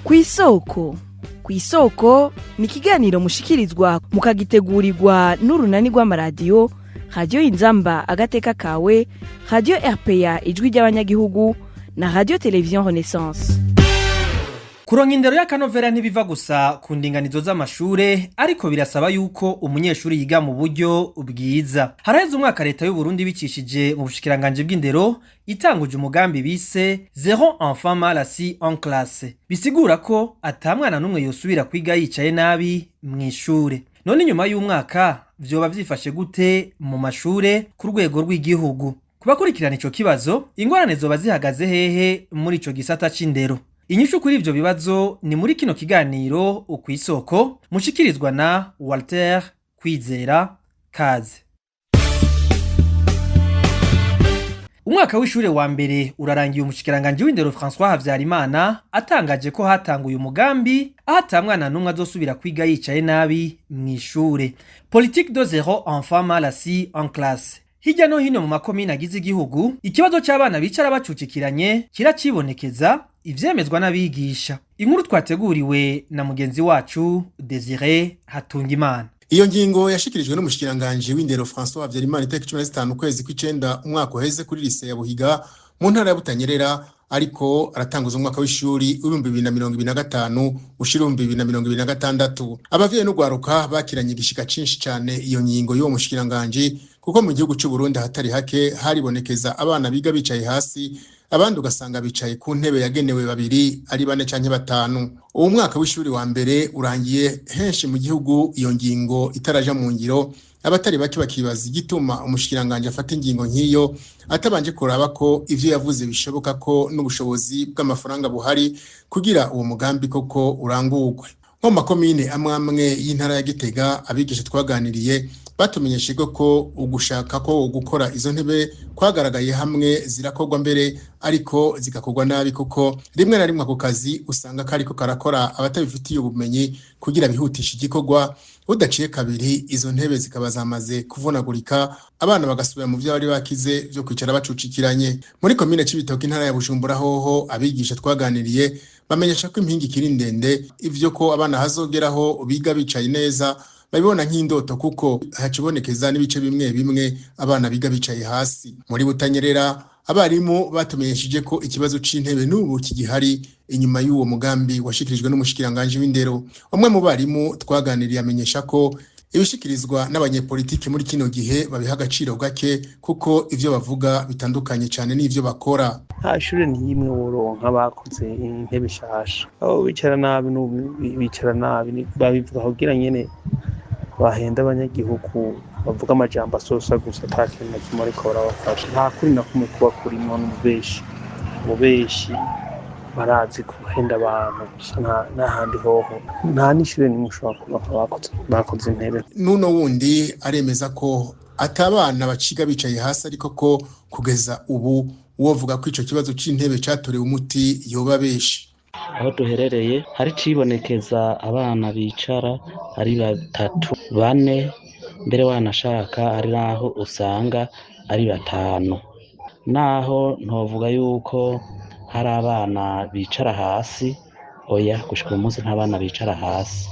Kw'isoko. Kw'isoko ni ikiganiro mushikirizwa mukagitegurirwa n'urunani rw'amaradiyo Radiyo Inzamba Agateka Kawe, Radiyo RPA Ijwi ry'Abanyagihugu na Radiyo Televiziyo Renaissance. Kuronka indero y'akanovera ntibiva gusa ku ndinganizo z'amashure, ariko birasaba yuko umunyeshuri yiga mu buryo bwiza. Haraheze umwaka leta y'u Burundi bicishije mu bushikiranganji bw'indero itanguje umugambi bise "Zéro enfant mal assis en classe", bisigura ko ata mwana n'umwe yosubira kwiga yicaye nabi mw'ishure. None inyuma y'umwaka vyoba vyifashe gute mu mashure ku rwego rw'igihugu? Kubakurikirana ico kibazo, ingorane zoba zihagaze hehe muri ico gisata c'indero? Inyishu kuri ivyo bibazo ni muri kino kiganiro Kw'isoko mushikirizwa na Walter Kwizera. Kaze. Umwaka w'ishure wa mbere urarangiye umushikiranganji w'indero François Havyarimana atangaje ko hatanguye umugambi aho ata mwana n'umwe azosubira kwiga yicaye nabi mw'ishure, politique de zéro enfant mal assis en classe. Hirya no hino mu makomine agize igihugu, ikibazo c'abana bicara bacucikiranye kiracibonekeza, ivyemezwa n'abigisha. Inkuru twateguriwe na mugenzi wacu Desire Hatungimana. Iyo ngingo yashikirijwe n'umushikiranganji w'indero François Habyarimana itariki 15 ukwezi kw'icenda umwaka uheze kuri lycée ya Buhiga mu ntara ya Butanyerera, ariko aratanguza umwaka w'ishuri w'2025 ushira 2026. Abavyeyi n'ugwaruka bakiranye igishika cinshi cane iyo ngingo y'uwo mushikiranganji, kuko mu gihugu c'u Burundi ahatari hake haribonekeza abana biga bicaye hasi, abandi ugasanga bicaye ku ntebe yagenewe babiri ari bane canke batanu. Uwo mwaka w'ishuri wa mbere urangiye henshi mu gihugu iyo ngingo itaraja mu ngiro. Abatari bake bakibaza igituma umushikiranganji afata ingingo nk'iyo atabanje kuraba ko ivyo yavuze bishoboka, ko n'ubushobozi bw'amafaranga buhari kugira uwo mugambi koko urangurwe. Nko mu makomine amwe amwe y'intara ya Gitega, abigisha twaganiriye batumenyesheje ko ugushaka ko gukora izo ntebe kwagaragaye, hamwe zirakorwa mbere, ariko zigakorwa nabi, kuko rimwe na rimwe ako kazi usanga kariko karakora abatabifitiye ubumenyi kugira bihutishe igikorwa. Budaciye kabiri izo ntebe zikaba zamaze kuvunagurika, abana bagasubira mu vyo bari bakize vyo kwicara bacucikiranye. Muri komine Cibitoke, intara ya Bujumbura hoho, abigisha twaganiriye bamenyesha ko impinga ikiri ndende. Ivyo ko abana hazogeraho biga bicaye neza babibona nk'indoto, kuko hacibonekeza n'ibice bimwe bimwe abana biga bicaye hasi. Muri Butanyerera, abarimu batumenyesheje ko ikibazo c'intebe n'ubu kigihari inyuma y'uwo mugambi washikirijwe n'umushikiranganji w'indero. Umwe mu barimu twaganiriye amenyesha ko ibishikirizwa n'abanyepolitiki muri kino gihe babiha agaciro gake, kuko ivyo bavuga bitandukanye cane n'ivyo bakora. Nta shure n'imwe woronka bakoze intebe shasha. Aho bicara nabi n'ubu bicara nabi. Babivuga kugira nyene bahenda abanyagihugu, bavuga amajambo asosa gusa, ata kintu na kimwe ariko barabafasha. Nta kuri na kumwe kuba kurimwo, n'ububeshi. Ububeshi, barazi guhenda abantu gusa, n'ahandi hoho nta n'ishure nimwe ushobora kuronka bakoze intebe. Nuno wundi aremeza ko atabana baciga bicaye hasi, ariko ko kugeza ubu uwovuga ko ico kibazo c'intebe catorewe umuti yoba benshi. Aho duherereye hari cibonekeza abana bicara ari batatu, bane, mbere wanashaka ari naho usanga ari batanu. Naho ntovuga yuko hari abana bicara hasi, oya, gushika uyu munsi nta bana bicara hasi.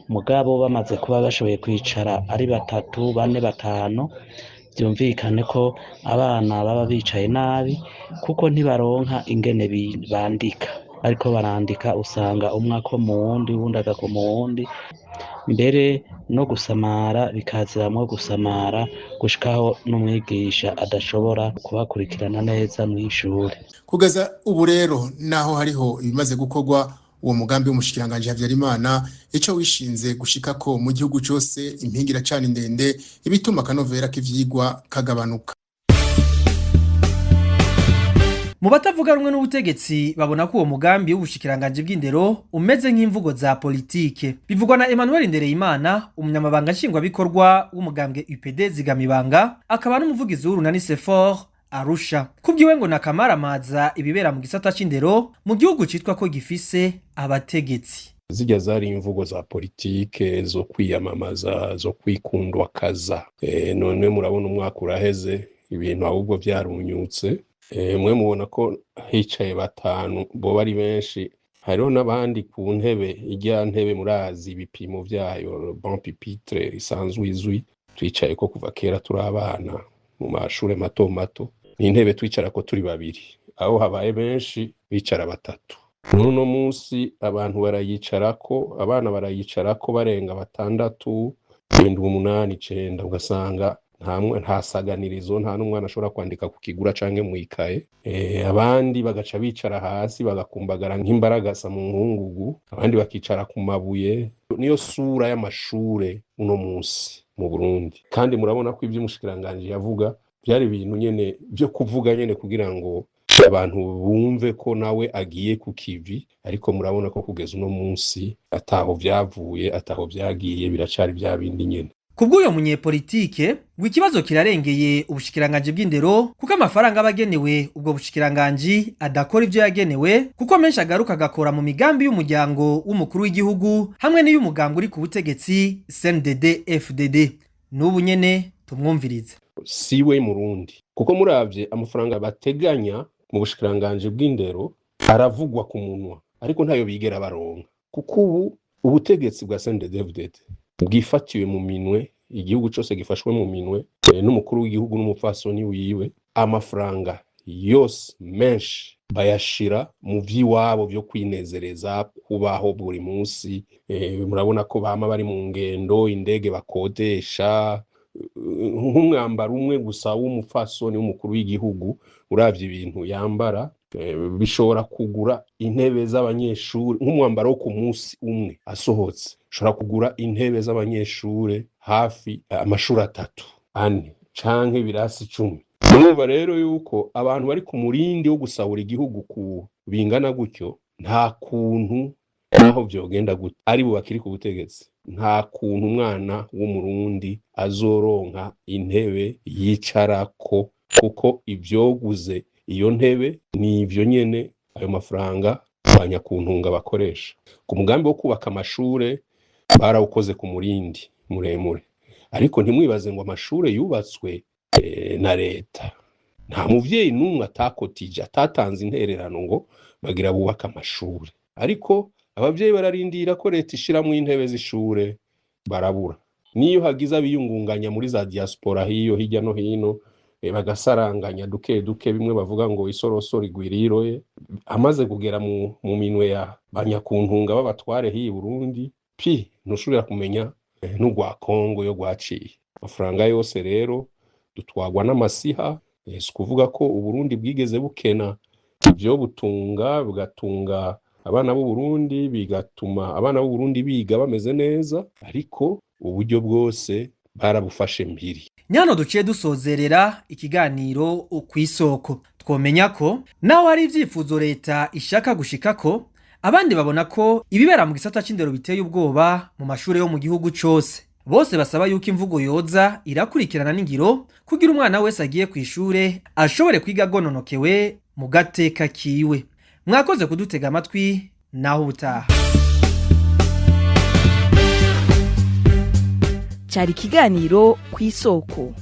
Mugabo bamaze kuba bashoboye kwicara ari batatu, bane, batanu, byumvikane ko abana baba bicaye nabi, kuko ntibaronka ingene bandika. Ariko barandika usanga umwe akoma uwundi, uwundi agakoma uwundi, mbere no gusamara bikaziramwo gusamara, gushikaho n'umwigisha adashobora kubakurikirana neza mw'ishure. Kugeza ubu rero, naho hariho ibimaze gukorwa, uwo mugambi w'umushikiranganji Habyarimana ico wishinze gushika ko mu gihugu cose, impinga iracana ndende, ibituma akanovera k'ivyigwa kagabanuka. Mu batavuga rumwe n'ubutegetsi babona ko uwo mugambi w'ubushikiranganji bw'indero umeze nk'imvugo za politike. Bivugwa na Emmanuel Ndereyimana, umunyamabanga nshingwabikorwa w'umugambwe UPD Zigamibanga, akaba n'umuvugizi w'urunani Sefor Arusha. Kubwiwe ngo nakamaramaza ibibera mu gisata c'indero mu gihugu citwa ko gifise abategetsi. Zirya zari imvugo za politike zo kwiyamamaza, zo kwikundwakaza. None murabona umwaka uraheze, ibintu ahubwo vyarunyutse. Mwe mubona ko hicaye batanu boba ari benshi, Hariho n'abandi ku ntebe, irya ntebe murazi ibipimo vyayo, banc pupitre isanzwe izwi, twicaye ko kuva kera turi abana mu mashure mato mato. Ni intebe twicarako turi babiri, aho habaye benshi bicara batatu. N'uno munsi abantu barayicarako, abana barayicarako barenga batandatu, 7, 8, 9, ugasanga nta saganirizo, nta n'umwana ashobora kwandika ku kigura canke mw'ikaye. Abandi bagaca bicara hasi bagakumbagara nk'imbaragasa mu nkungugu, abandi bakicara ku mabuye. Niyo sura y'amashure uno munsi mu Burundi. Kandi murabona ko ivyo umushikiranganji yavuga vyari ibintu nyene vyo kuvuga nyene kugira ngo abantu bumve ko nawe agiye ku kivi, ariko murabona ko kugeza uno munsi ataho vyavuye, ataho vyagiye, biracari vya bindi nyene. Kubw'uyo munyepolitike ngo ikibazo kirarengeye ubushikiranganji bw'indero, kuko amafaranga aba agenewe ubwo bushikiranganji adakora ivyo yagenewe, kuko menshi agaruka agakora mu migambi y'umuryango w'umukuru w'igihugu hamwe n'iy'umugambwe uri ku butegetsi CNDD FDD. N'ubu nyene tumwumvirize. Siwe murundi, kuko muravye amafaranga bateganya mu bushikiranganji bw'indero aravugwa ku munwa, ariko ntayo bigera baronka, kuko ubu ubutegetsi bwa CNDD-FDD bwifatiwe mu minwe, igihugu cose gifashwe mu minwe n'umukuru w'igihugu n'umupfasoni wiwe. Amafaranga yose menshi bayashira mu vy'iwabo vyo kwinezereza, kubaho buri munsi. Murabona ko bama bari mu ngendo, indege bakodesha, nk'umwambaro umwe gusa w'umupfasoni w'umukuru w'igihugu, uravye ibintu yambara, bishobora kugura intebe z'abanyeshuri. Nk'umwambaro wo ku munsi umwe asohotse ushobora kugura intebe z'abanyeshure hafi amashuri 3, 4 canke ibirasi 10. Murumva rero yuko abantu bari ku murindi wo gusahura igihugu ku bingana gutyo, nta kuntu naho vyogenda gute ari bo bakiri ku butegetsi, nta kuntu umwana w'umurundi azoronka intebe yicarako, kuko ivyoguze iyo ntebe ni ivyo nyene ayo mafaranga abanyakuntunga bakoresha. Ku mugambi wo kubaka amashure barawukoze ku murindi muremure, ariko ntimwibaze ngo amashure yubatswe na leta. Nta muvyeyi n'umwe atakotije, atatanze intererano ngo bagira bubake amashure, ariko abavyeyi bararindira ko leta ishiramwo intebe z'ishure, barabura. Niyo hagize abiyungunganya muri za diaspora hiyo hirya no hino, bagasaranganya duke duke, bimwe bavuga ngo isorosoro igwira iroye, amaze kugera mu minwe ya banyakuntunga b'abatware hiyi Burundi, pi ntushobora kumenya n'urwa Kongo yo rwaciye. Amafaranga yose rero dutwagwa n'amasiha. Si ukuvuga ko Uburundi bwigeze bukena, ivyo butunga bugatunga abana b'Uburundi, bigatuma abana b'Uburundi biga bameze neza, ariko uburyo bwose barabufashe mpiri. Nyano duciye dusozerera ikiganiro kw'isoko. Twomenya ko naho hari ivyifuzo leta ishaka gushikako, abandi babona ko ibibera mu gisata c'indero biteye ubwoba mu mashure yo mu gihugu cose. Bose basaba yuko imvugo yoza irakurikirana n'ingiro, kugira umwana wese agiye kw'ishure ashobore kwiga agononokewe mu gateka kiwe. Mwakoze kudutega amatwi, naho ubutaha. Cari ikiganiro kw'isoko.